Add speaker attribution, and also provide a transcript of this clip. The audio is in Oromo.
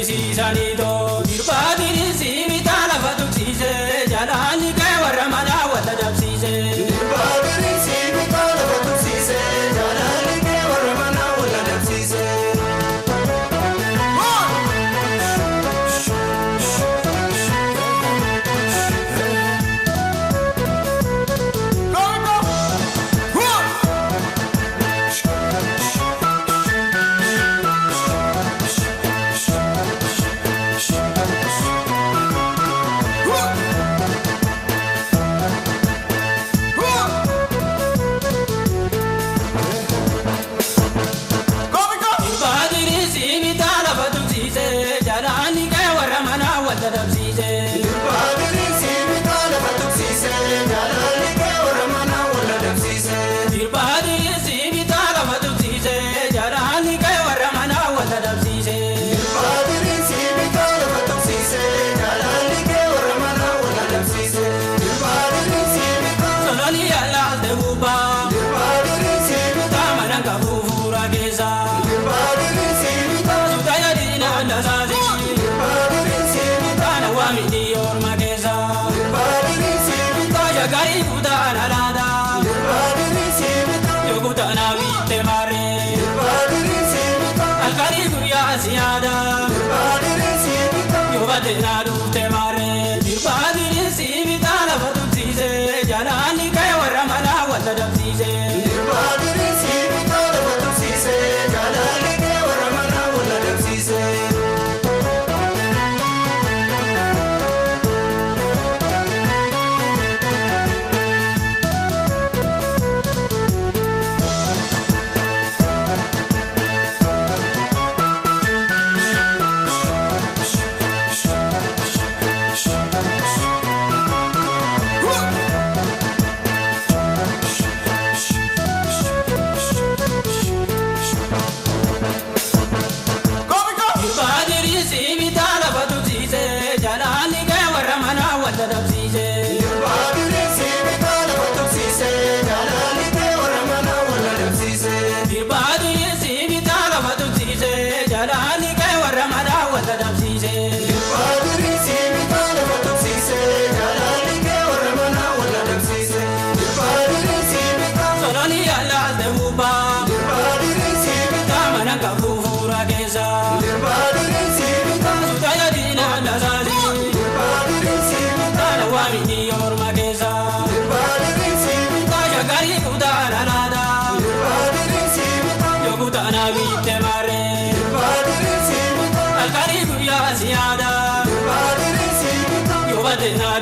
Speaker 1: Jechisiisaniitoo dirbaatirii siimitaa lafa tuqsiisee jalaanni kee warra manaa wal adabsiisee.
Speaker 2: Dirbaatirii siimitaa lafa tuqsiisee jalaanni kee warra manaa wal adabsiisee.
Speaker 1: Dirbaatirii siimitaa lafa tuqsiisee jalaanni kee warra manaa wal adabsiisee.
Speaker 2: Dirbaatirii siimitaa lafa tuqsiisee jalaanni kee warra manaa wal adabsiisee.
Speaker 1: Dirbaatirii siimitaa lafa tuqsiisee jalaanni kee warra manaa wal adabsiisee.
Speaker 2: Dirbaatirii siimitaa lafa tuqsiisee jalaanni kee warra manaa wal adabsiisee. Dirbaatirii siimitaa.
Speaker 1: Sololii alaalte gubbaa.
Speaker 2: Dirbaatirii siimitaa.
Speaker 1: Taamana qabu fuura keessa.
Speaker 2: Dirbaatirii siimitaa.
Speaker 1: Sutaya diinaa lasaasi.
Speaker 2: Dirbaatirii siimitaa.
Speaker 1: Taana waamini orma keessa.
Speaker 2: Dirbaatirii siimitaa.
Speaker 1: Shagarii kutaan alaata.
Speaker 2: Dirbaatirii siimitaa.
Speaker 1: Yookutaan biitte maarree.
Speaker 2: Dirbaatirii siimitaa.
Speaker 1: Halkanii guyyaa si yaada.
Speaker 2: Dirbaatirii siimitaa.
Speaker 1: Yoo baddeenaa dhufte maarree. Dirbaatirii siimitaa lafa tuqsiisee jalaanni kee warra manaa wal adabsiisee.
Speaker 2: Dirbaatirii siimitaa lafa tuqsiisee jalaanni kee warra manaa wal adabsiisee.
Speaker 1: Dirbaatirii siimitaa lafa tuqsiisee jalaanni kee warra manaa wal adabsiisee.
Speaker 2: Dirbaatirii siimitaa lafa tuqsiisee jalaanni kee warra manaa wal adabsiisee.
Speaker 1: Dirbaatirii siimitaa lafa tuqsiisee jalaanni kee warra manaa wal adabsiisee.
Speaker 2: Dirbaatirii siimitaa lafa tuqsiisee jalaanni kee warra manaa wal adabsiisee. Dirbaatirii siimitaa.
Speaker 1: Sololii alaalte gubbaa.
Speaker 2: Dirbaatirii siimitaa.
Speaker 1: Taamana qabu fuura keessa.
Speaker 2: Dirbaatirii siimitaa.
Speaker 1: Sutaya diinaa lasaasi.
Speaker 2: Dirbaatirii siimitaa.
Speaker 1: Taana waamini orma keessa.
Speaker 2: Dirbaatirii siimitaa.
Speaker 1: Shagarii kutaan alaata.
Speaker 2: Dirbaatirii siimitaa.
Speaker 1: Yookutaan biitte maarree.
Speaker 2: Dirbaatirii siimitaa.
Speaker 1: Halkanii guyyaa si yaada.
Speaker 2: Dirbaatirii siimitaa.
Speaker 1: Yoo baddeenaa